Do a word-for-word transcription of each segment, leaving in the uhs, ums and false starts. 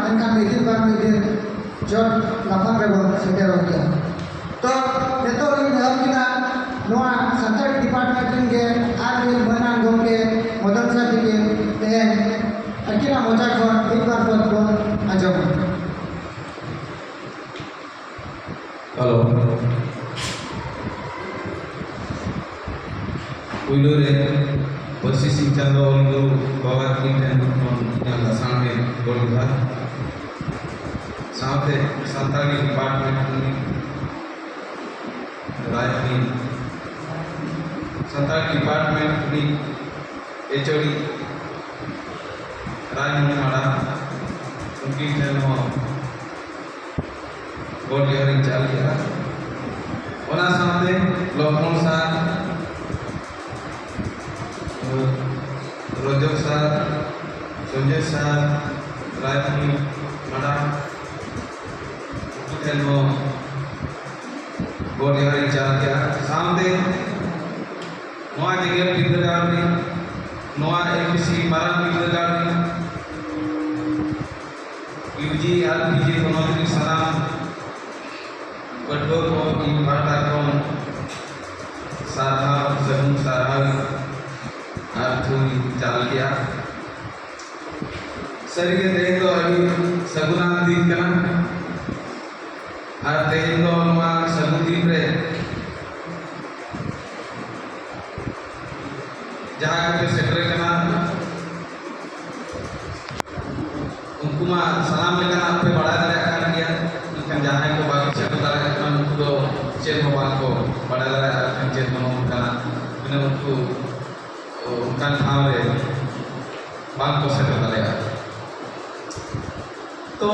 ᱢᱮᱱᱠᱷᱟᱱ ᱢᱤᱫ ᱫᱤᱱ ᱵᱟᱝ ᱢᱤᱫ ᱫᱤᱱ ᱪᱚᱴ ᱞᱟᱯᱷᱟᱝ ᱨᱮᱵᱚᱱ ᱥᱮᱴᱮᱨᱚᱜ ᱜᱮᱭᱟ᱾ ᱛᱚ ᱱᱤᱛᱚᱜ ᱤᱧ ᱮᱦᱚᱵ ᱠᱮᱫᱟ ᱱᱚᱣᱟ ᱥᱟᱱᱛᱟᱲᱤ ᱰᱤᱯᱟᱨᱴᱢᱮᱱᱴ ᱨᱮᱱ ᱜᱮ ᱟᱨ ᱢᱤᱫ ᱢᱟᱹᱱᱟᱱ ᱜᱚᱢᱠᱮ ᱢᱚᱫᱚᱱ ᱥᱟᱨ ᱛᱤᱠᱤᱱ ᱛᱮᱦᱮᱧ ᱟᱹᱠᱤᱱᱟᱜ ᱢᱚᱪᱟ ᱠᱷᱚᱱ ᱢᱤᱫ ᱵᱟᱨ ᱯᱚᱫ ᱵᱚᱱ ᱟᱸᱡᱚᱢᱟ᱾ ᱦᱮᱞᱳ᱾ ᱯᱩᱭᱞᱩ ᱨᱮ ᱯᱟᱹᱨᱥᱤ ᱥᱤᱧ ᱪᱟᱸᱫᱚ ᱚᱞ ᱜᱩᱨᱩ ᱵᱟᱵᱟ ᱛᱟᱹᱠᱤᱱ ᱴᱷᱮᱱ ᱠᱷᱚᱱ ᱤᱧᱟᱹᱜ ᱞᱟᱥᱟᱲᱦᱮᱫ ᱜᱚᱰ ᱡᱚᱦᱟᱨ᱾ ᱥᱟᱶᱛᱮ ᱥᱟᱱᱛᱟᱲᱤ ᱰᱤᱯᱟᱨᱴᱢᱮᱱᱴ ᱨᱤᱱᱤᱡ ᱨᱟᱭ ᱨᱤᱱᱤᱡ ᱥᱟᱱᱛᱟᱲᱤ ᱰᱤᱯᱟᱨᱴᱢᱮᱱᱴ ᱨᱤᱱᱤᱡ ᱮᱪ ᱳ ᱰᱤ ᱨᱟᱭᱢᱚᱱᱤ ᱢᱟᱨᱟᱝ, ᱩᱱᱠᱤᱱ ᱴᱷᱮᱱ ᱦᱚᱸ ᱜᱚᱰ ᱡᱚᱦᱟᱨ ᱤᱧ ᱪᱟᱞ ᱠᱮᱫᱟ᱾ ᱚᱱᱟ ᱥᱟᱶᱛᱮ ᱞᱚᱠᱷᱢᱚᱬ ᱥᱟᱨ, ᱨᱚᱡᱚᱠ ᱥᱟᱨ, ᱥᱚᱧᱡᱚᱭ ᱥᱟᱨ, ᱨᱟᱭᱢᱚᱱᱤ ᱢᱟᱨᱟᱝ, ᱩᱱᱠᱩ ᱴᱷᱮᱱ ᱦᱚᱸ ᱜᱚᱰ ᱡᱚᱦᱟᱨ ᱤᱧ ᱪᱟᱞ ᱠᱮᱫᱟ᱾ ᱥᱟᱶᱛᱮ ᱱᱚᱣᱟ ᱡᱮᱜᱮᱛ ᱵᱤᱨᱫᱟᱹᱜᱟᱲ ᱨᱤᱱ, ᱱᱚᱣᱟ ᱮᱢ ᱵᱤ ᱥᱤ ᱢᱟᱨᱟᱝ ᱵᱤᱨᱫᱟᱹᱜᱟᱲ ᱨᱤᱱ ᱤᱭᱩ ᱡᱤ ᱟᱨ ᱯᱤ ᱡᱤ ᱛᱷᱚᱱᱚᱛ ᱨᱤᱱ ᱥᱟᱱᱟᱢ ᱯᱟᱹᱴᱷᱩᱣᱟᱹ ᱠᱚ ᱤᱧ ᱯᱟᱦᱴᱟ ᱠᱷᱚᱱ ᱥᱟᱨᱦᱟᱣ, ᱥᱟᱹᱜᱩᱱ ᱥᱟᱨᱦᱟᱣ ᱟᱨ ᱛᱷᱩᱢ ᱪᱟᱞ ᱠᱮᱫᱟ᱾ ᱥᱟᱹᱨᱤᱜᱮ ᱛᱮᱦᱮᱧ ᱫᱚ ᱟᱹᱰᱤ ᱥᱟᱹᱜᱩᱱᱟᱱ ᱫᱤᱱ ᱠᱟᱱᱟ᱾ ᱟᱨ ᱛᱮᱦᱮᱧ ᱫᱚ ᱱᱚᱣᱟ ᱥᱟᱹᱜᱩᱱ ᱫᱤᱱ ᱨᱮ ᱡᱟᱦᱟᱸᱭ ᱠᱚᱯᱮ ᱥᱮᱴᱮᱨ ᱟᱠᱟᱱᱟ, ᱩᱱᱠᱩ ᱢᱟ ᱥᱟᱱᱟᱢ ᱞᱮᱠᱟᱱᱟᱜ ᱯᱮ ᱵᱟᱲᱟᱭ ᱫᱟᱲᱮᱭᱟᱜ ᱠᱟᱱ ᱜᱮᱭᱟ, ᱢᱮᱱᱠᱷᱟᱱ ᱡᱟᱦᱟᱸᱭ ᱠᱚ ᱵᱟᱠᱚ ᱥᱮᱴᱮᱨ ᱫᱟᱲᱮᱭᱟᱜ ᱠᱟᱱᱟ, ᱩᱱᱠᱩ ᱫᱚ ᱪᱮᱫ ᱦᱚᱸ ᱵᱟᱝ ᱠᱚ ᱵᱟᱲᱟᱭ ᱫᱟᱲᱮᱭᱟᱜᱼᱟ, ᱟᱨ ᱪᱮᱫ ᱦᱚᱸ ᱚᱱᱠᱟᱱᱟᱜ, ᱢᱟᱱᱮ, ᱩᱱᱠᱩ ᱚᱱᱠᱟᱱ ᱴᱷᱟᱶ ᱨᱮ ᱵᱟᱝ ᱠᱚ ᱥᱮᱴᱮᱨ ᱫᱟᱲᱮᱭᱟᱜᱼᱟ᱾ ᱛᱚ,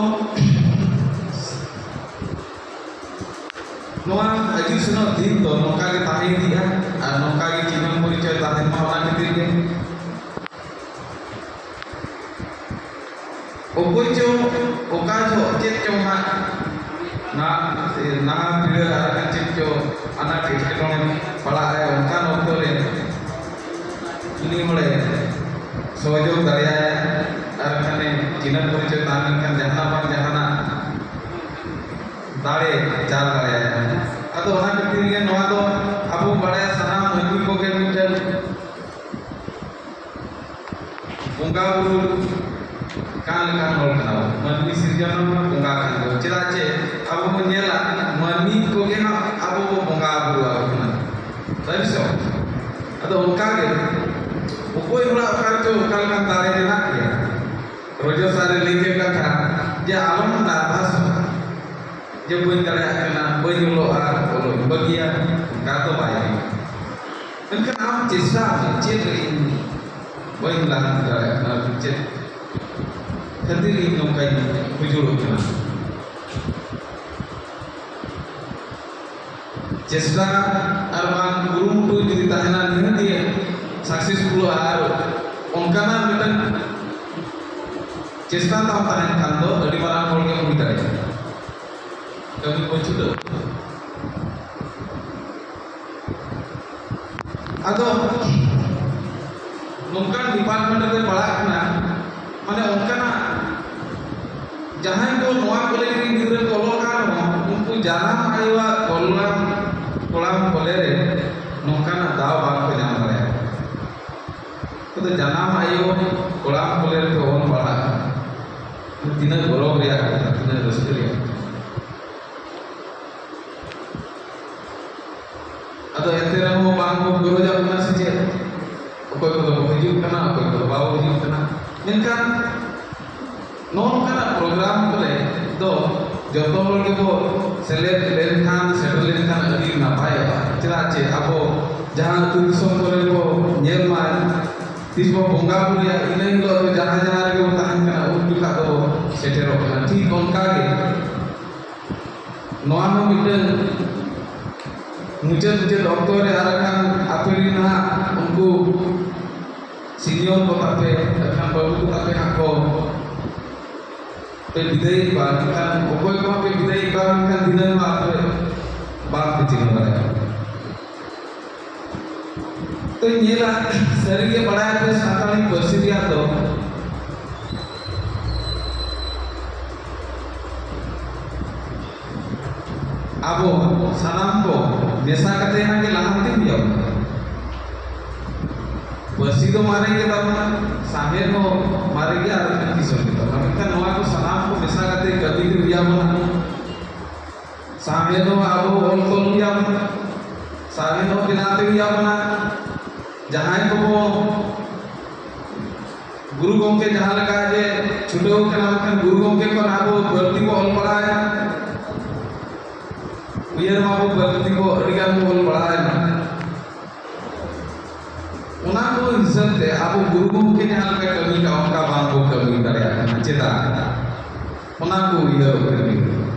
ᱱᱚᱣᱟ ᱦᱤᱡᱩᱜ ᱥᱮᱱᱚᱜ ᱫᱤᱱ ᱫᱚ ᱱᱚᱝᱠᱟ ᱜᱮ ᱛᱟᱦᱮᱸ ᱤᱫᱤᱜᱼᱟ ᱟᱨ ᱱᱚᱝᱠᱟ ᱜᱮ ᱪᱤᱱᱦᱟᱹ ᱯᱚᱨᱤᱪᱚᱭ ᱛᱟᱦᱮᱱ ᱢᱟ, ᱚᱱᱟ ᱠᱷᱟᱹᱛᱤᱨ ᱜᱮ᱾ ᱚᱠᱚᱭ ᱪᱚ ᱚᱠᱟ ᱡᱚᱦᱚᱜ ᱪᱮᱫ ᱪᱚᱝ ᱦᱟᱸᱜ ᱱᱟ-, ᱱᱟᱦᱟᱜ ᱯᱤᱲᱟᱹ ᱟᱨ ᱪᱮᱫ ᱪᱚ ᱟᱱᱟᱴ ᱮᱴᱠᱮᱴᱚᱬᱮ ᱯᱟᱲᱟᱜ ᱟᱭ, ᱚᱱᱠᱟᱱ ᱚᱠᱛᱚ ᱨᱮ ᱩᱱᱤ ᱦᱚᱲᱮ ᱥᱚᱦᱚᱡᱳᱜᱽ ᱫᱟᱲᱮᱭᱟᱭᱟ ᱟᱨ ᱠᱷᱟᱱᱮ ᱵᱤᱱᱟᱹ ᱯᱚᱨᱤᱪᱚᱭ ᱛᱟᱦᱮᱸ ᱞᱮᱱᱠᱷᱟᱱ ᱡᱟᱦᱟᱱᱟᱜ ᱵᱟᱝ ᱡᱟᱦᱟᱱᱟᱜ ᱫᱟᱲᱮ ᱪᱟᱞ ᱫᱟᱲᱮᱭᱟᱜᱼᱟ᱾ ᱟᱫᱚ ᱚᱱᱟ ᱠᱷᱟᱹᱛᱤᱨ ᱜᱮ ᱱᱚᱣᱟ ᱫᱚ ᱟᱵᱚ ᱵᱟᱲᱟᱭᱟ, ᱥᱟᱱᱟᱢ ᱢᱟᱹᱱᱢᱤ ᱠᱚᱜᱮ ᱢᱤᱫᱴᱮᱱ ᱵᱚᱸᱜᱟ ᱵᱩᱨᱩ ᱠᱟᱱ ᱞᱮᱠᱟᱱ ᱦᱚᱲ ᱠᱟᱱᱟ ᱵᱚᱱ᱾ ᱢᱟᱹᱱᱢᱤ ᱥᱤᱨᱡᱚᱱ ᱨᱮᱱ ᱵᱚᱸᱜᱟ ᱠᱟᱱ ᱜᱮᱭᱟ᱾ ᱪᱮᱫᱟᱜ ᱪᱮ ᱟᱵᱚ ᱵᱚᱱ ᱧᱮᱞᱟ, ᱢᱟᱹᱱᱢᱤ ᱠᱚᱜᱮ ᱦᱟᱸᱜ ᱟᱵᱚ ᱵᱚ ᱵᱚᱸᱜᱟ ᱵᱩᱨᱩ ᱟᱠᱚ ᱠᱟᱱᱟ᱾ ᱥᱟᱹᱨᱤ ᱥᱮ ᱵᱟᱝ? ᱟᱫᱚ ᱚᱱᱠᱟ ᱜᱮ ᱚᱠᱚᱭ ᱦᱚᱲᱟᱜ ᱚᱠᱟ ᱨᱮᱪᱚ ᱚᱠᱟ ᱞᱮᱠᱟᱱ ᱫᱟᱲᱮ ᱢᱮᱱᱟᱜ ᱜᱮᱭᱟ᱾ ᱨᱚᱡᱚ ᱥᱟᱨᱮ ᱞᱟᱹᱭ ᱠᱮᱫ ᱠᱟᱛᱷᱟ ᱡᱮ ᱟᱞᱚᱢ ᱱᱟᱨᱵᱷᱟᱥᱚᱜᱼᱟ, ᱡᱮ ᱵᱟᱹᱧ ᱫᱟᱲᱮᱭᱟᱜ ᱠᱟᱱᱟ, ᱵᱟᱹᱧ ᱚᱞᱚᱜᱼᱟ, ᱚᱞᱚᱜ ᱤᱧ ᱵᱟᱹᱜᱤᱭᱟ, ᱚᱱᱠᱟ ᱫᱚ ᱵᱟᱭ ᱦᱩᱭᱩᱜᱼᱟ᱾ ᱢᱮᱱᱠᱷᱟᱱ ᱟᱢ ᱪᱮᱥᱴᱟ ᱢᱮ, ᱪᱮᱫ ᱤᱧ ᱵᱟᱹᱧ ᱞᱟᱦᱟ ᱫᱟᱲᱮᱭᱟᱜ ᱠᱟᱱᱟ, ᱪᱮᱫ ᱠᱷᱟᱹᱛᱤᱨ ᱤᱧ ᱱᱚᱝᱠᱟᱧ ᱦᱩᱡᱩᱲᱚᱜ ᱠᱟᱱᱟ᱾ ᱪᱮᱥᱴᱟ ᱟᱨ ᱵᱟᱝ ᱠᱩᱨᱩᱢᱩᱴᱩ ᱡᱩᱫᱤ ᱛᱟᱦᱮᱱᱟ, ᱱᱤᱦᱟᱹᱛ ᱜᱮ ᱥᱟᱠᱥᱮᱥᱯᱷᱩᱞᱚᱜᱼᱟ᱾ ᱟᱨ ᱚᱱᱠᱟᱱᱟᱜ ᱢᱤᱫᱴᱟᱝ ᱪᱮᱥᱴᱟ ᱛᱟᱢ ᱛᱟᱦᱮᱱ ᱠᱷᱟᱱ ᱫᱚ ᱟᱹᱰᱤ ᱢᱟᱨᱟᱝ ᱦᱚᱲ ᱜᱮᱢ ᱦᱩᱭ ᱫᱟᱲᱮᱭᱟᱜᱼᱟ᱾ ᱠᱟᱹᱢᱤ ᱠᱚ ᱪᱷᱩᱴᱟᱹᱣ᱾ ᱟᱫᱚ ᱱᱚᱝᱠᱟᱱ ᱰᱤᱯᱟᱨᱴᱢᱮᱱᱴ ᱨᱮ ᱯᱟᱲᱦᱟᱜ ᱠᱟᱱᱟ, ᱢᱟᱱᱮ ᱚᱱᱠᱟᱱᱟᱜ ᱡᱟᱦᱟᱸᱭ ᱠᱚ ᱱᱚᱣᱟ ᱠᱚᱞᱮᱡᱽ ᱨᱮᱱ ᱜᱤᱫᱽᱨᱟᱹ ᱠᱚ ᱚᱞᱚᱜ ᱠᱟᱱ ᱨᱮᱦᱚᱸ, ᱩᱱᱠᱩ ᱡᱟᱱᱟᱢ ᱟᱭᱳᱣᱟᱜ ᱠᱚᱞᱟᱢ, ᱠᱚᱲᱟᱢ ᱠᱚᱞᱮ ᱨᱮ ᱱᱚᱝᱠᱟᱱᱟᱜ ᱫᱟᱣ ᱵᱟᱝ ᱠᱚ ᱧᱟᱢ ᱫᱟᱲᱮᱭᱟᱜᱼᱟ᱾ ᱟᱫᱚ ᱡᱟᱱᱟᱢ ᱟᱭᱳ ᱠᱚᱲᱟᱢ ᱠᱚᱞᱮ ᱨᱮ ᱠᱚ ᱚᱞ ᱯᱟᱲᱦᱟᱜ ᱠᱟᱱᱟ, ᱛᱤᱱᱟᱹᱜ ᱜᱚᱨᱚᱵᱽ ᱨᱮᱭᱟᱜ ᱠᱟᱛᱷᱟ, ᱛᱤᱱᱟᱹᱜ ᱨᱟᱹᱥᱠᱟᱹ ᱨᱮᱭᱟᱜ ᱠᱟᱛᱷᱟ᱾ ᱟᱫᱚ ᱮᱱᱛᱮ ᱨᱮᱦᱚᱸ ᱵᱟᱝ ᱠᱚ ᱜᱚᱨᱚᱡᱟᱜ ᱵᱚᱱᱟ ᱥᱮ ᱪᱮᱫ? ᱚᱠᱚᱭ ᱠᱚᱫᱚ ᱠᱚ ᱦᱤᱡᱩᱜ ᱠᱟᱱᱟ, ᱚᱠᱚᱭ ᱠᱚᱫᱚ ᱵᱟᱵᱚ ᱦᱤᱡᱩᱜ ᱠᱟᱱᱟ᱾ ᱢᱮᱱᱠᱷᱟᱱ ᱱᱚᱜᱼᱚ ᱱᱚᱝᱠᱟᱱᱟᱜ ᱯᱨᱳᱜᱨᱟᱢ ᱠᱚᱨᱮ ᱫᱚ ᱡᱚᱛᱚ ᱦᱚᱲ ᱜᱮᱵᱚ ᱥᱮᱞᱮᱫ ᱞᱮᱱᱠᱷᱟᱱ, ᱥᱮᱴᱮᱨ ᱞᱮᱱᱠᱷᱟᱱ ᱟᱹᱰᱤ ᱱᱟᱯᱟᱭᱚᱜᱼᱟ᱾ ᱪᱮᱫᱟᱜ ᱪᱮ ᱟᱵᱚ ᱡᱟᱦᱟᱸ ᱟᱹᱛᱩ ᱫᱤᱥᱚᱢ ᱠᱚᱨᱮ ᱵᱚ ᱧᱮᱞ ᱢᱟ, ᱛᱤᱥ ᱵᱚ ᱵᱚᱸᱜᱟ ᱵᱩᱨᱩᱭᱟ, ᱤᱱᱟᱹ ᱦᱤᱞᱳᱜ ᱫᱚ ᱡᱟᱦᱟᱸ ᱡᱟᱦᱟᱸ ᱨᱮᱜᱮ ᱵᱚ ᱛᱟᱦᱮᱱ ᱠᱟᱱᱟ, ᱩᱱ ᱡᱚᱠᱷᱟ ᱫᱚ ᱥᱮᱴᱮᱨᱚᱜ ᱠᱟᱱᱟ᱾ ᱴᱷᱤᱠ ᱚᱱᱠᱟ ᱜᱮ ᱱᱚᱣᱟ ᱦᱚᱸ ᱢᱤᱫᱴᱟᱝ ᱢᱩᱪᱟᱹᱫ, ᱢᱩᱪᱟᱹᱫ ᱚᱠᱛᱚ ᱨᱮ ᱟᱨ ᱠᱷᱟᱱ ᱟᱯᱮ ᱨᱮᱱ ᱦᱟᱸᱜ ᱩᱱᱠᱩ ᱥᱤᱱᱤᱭᱚᱨ ᱠᱚ ᱛᱟᱯᱮ, ᱟᱨ ᱠᱷᱟᱱ ᱵᱟᱹᱵᱩ ᱠᱚ ᱛᱟᱯᱮ ᱦᱟᱸᱜ ᱠᱚ ᱯᱮ ᱵᱤᱫᱟᱹᱭᱮᱫ ᱠᱚᱣᱟ, ᱢᱮᱱᱠᱷᱟᱱ ᱚᱠᱚᱭ ᱠᱚᱦᱚᱸ ᱯᱮ ᱵᱤᱫᱟᱹᱭᱮᱫ ᱠᱚᱣᱟ, ᱢᱮᱱᱠᱷᱟᱱ ᱫᱷᱤᱱᱟᱹᱝ ᱦᱚᱸ ᱟᱯᱮ ᱵᱟᱝ ᱯᱮ ᱪᱤᱱᱦᱟᱹ ᱫᱟᱲᱮᱭᱟᱜᱼᱟ᱾ ᱛᱚᱧ ᱧᱮᱞᱟ, ᱥᱟᱹᱨᱤᱜᱮ ᱵᱟᱲᱟᱭᱟᱯᱮ ᱥᱟᱱᱛᱟᱲᱤ ᱯᱟᱹᱨᱥᱤ ᱨᱮᱭᱟᱜ ᱫᱚ ᱟᱵᱚ ᱥᱟᱱᱟᱢ ᱠᱚ ᱢᱮᱥᱟ ᱠᱟᱛᱮ ᱦᱟᱸᱜ ᱜᱮ ᱞᱟᱦᱟᱱᱛᱤ ᱦᱩᱭᱩᱜᱼᱟ᱾ ᱯᱟᱹᱨᱥᱤ ᱫᱚ ᱢᱟᱨᱮ ᱜᱮ ᱛᱟᱵᱚᱱᱟ, ᱥᱟᱶᱦᱮᱫ ᱦᱚᱸ ᱢᱟᱨᱮ ᱜᱮ, ᱟᱨ ᱠᱤᱥᱟᱹᱬ ᱜᱮ ᱛᱟᱵᱚᱱᱟ᱾ ᱢᱮᱱᱠᱷᱟᱱ ᱱᱚᱣᱟ ᱠᱚ ᱥᱟᱱᱟᱢ ᱠᱚ ᱢᱮᱥᱟ ᱠᱟᱛᱮ ᱠᱟᱹᱢᱤ ᱜᱮ ᱦᱩᱭ ᱟᱵᱚᱱᱟ᱾ ᱥᱟᱶᱦᱮᱫ ᱦᱚᱸ ᱟᱵᱚ ᱚᱞ ᱛᱚᱞ ᱦᱩᱭ ᱟᱵᱚᱱᱟ, ᱥᱟᱶᱦᱮᱫ ᱦᱚᱸ ᱵᱮᱱᱟᱣ ᱛᱮ ᱦᱩᱭ ᱟᱵᱚᱱᱟ᱾ ᱡᱟᱦᱟᱸᱭ ᱠᱚᱵᱚ ᱜᱩᱨᱩ ᱜᱚᱢᱠᱮ ᱡᱟᱦᱟᱸ ᱞᱮᱠᱟ ᱡᱮ ᱪᱷᱩᱴᱟᱹᱣ ᱠᱟᱱᱟ, ᱢᱮᱱᱠᱷᱟᱱ ᱜᱩᱨᱩ ᱜᱚᱢᱠᱮ ᱠᱷᱚᱱ ᱟᱵᱚ ᱵᱟᱹᱲᱛᱤ ᱵᱚ ᱚᱞ ᱵᱟᱲᱟᱭᱟ, ᱩᱭᱦᱟᱹᱨ ᱢᱟᱵᱚ ᱵᱟᱹᱲᱛᱤ ᱵᱚ ᱟᱹᱰᱤ ᱜᱟᱱ ᱵᱚ ᱚᱞ ᱵᱟᱲᱟᱭᱟ᱾ ᱚᱱᱟ ᱠᱚ ᱦᱤᱥᱟᱹᱵ ᱛᱮ ᱟᱵᱚ ᱜᱩᱨᱩ ᱜᱚᱢᱠᱮ ᱡᱟᱦᱟᱸ ᱞᱮᱠᱟ ᱠᱟᱹᱢᱤ ᱠᱟᱜᱼᱟ, ᱚᱱᱠᱟ ᱵᱟᱝ ᱵᱚ ᱠᱟᱹᱢᱤ ᱫᱟᱲᱮᱭᱟᱜ ᱠᱟᱱᱟ᱾ ᱪᱮᱫᱟᱜ? ᱚᱱᱟ ᱠᱚ ᱩᱭᱦᱟᱹᱨ ᱠᱟᱹᱢᱤ᱾